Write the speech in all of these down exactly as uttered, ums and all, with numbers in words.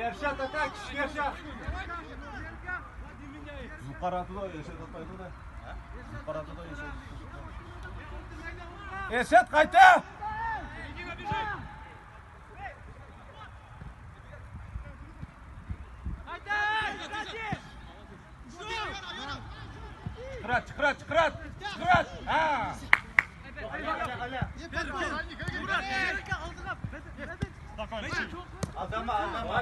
ياشا، تاتا، كىشىگە ياشا. يۇقىرى ئاتىدۇ، ياشا تاپايدۇ-دە. يۇقىرى ئاتىدۇ، ياشا. ئېسەت قايتا! چىقىرات، چىقىرات، چىقىرات! چىقىرات! ھە! ئالدىما، ئالدىما.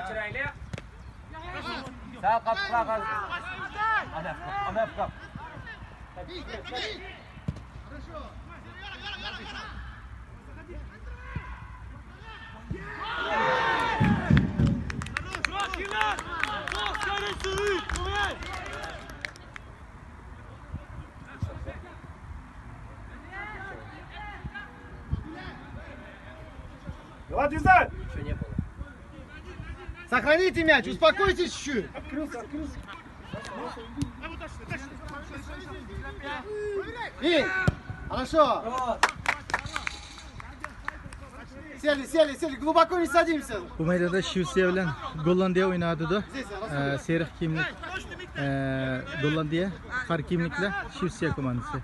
سەل قاتتىقراق ھازىر. ئانا، ئانا، ئانا. Давай, Дизель! Сохраните мяч, успокойтесь чуть-чуть. Открылся, открылся. И, хорошо. Сели, сели, сели, глубоко не садимся. بۇ مەيداندا شىۋېتسىيە بىلەن گوللاندىيە ئويناۋاتىدۇ. ئە، سېرىق كىيىملىك، ئە، گوللاندىيە، قارا كىيىملىكلەر شىۋېتسىيە كوماندىسى.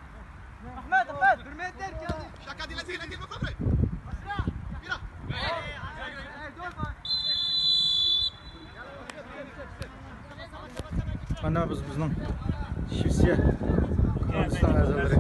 مانا بىز، بىزنىڭ شىۋېتسىيە كوماندىسىنىڭ ئەزالىرى.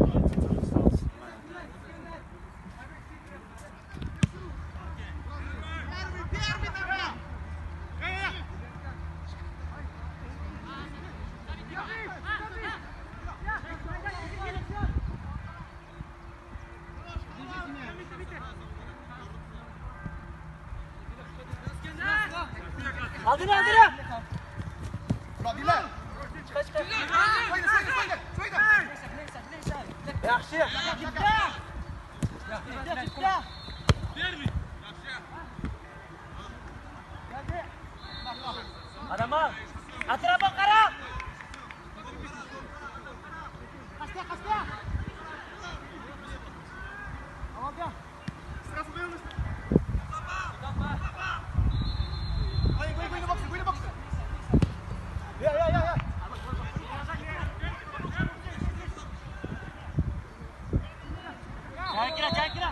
ئالدىنا، ئالدىنا! ياخشى! ئادەم ئال! ئەتراپقا قارا! جايىغا كىرە، جايىغا كىرە.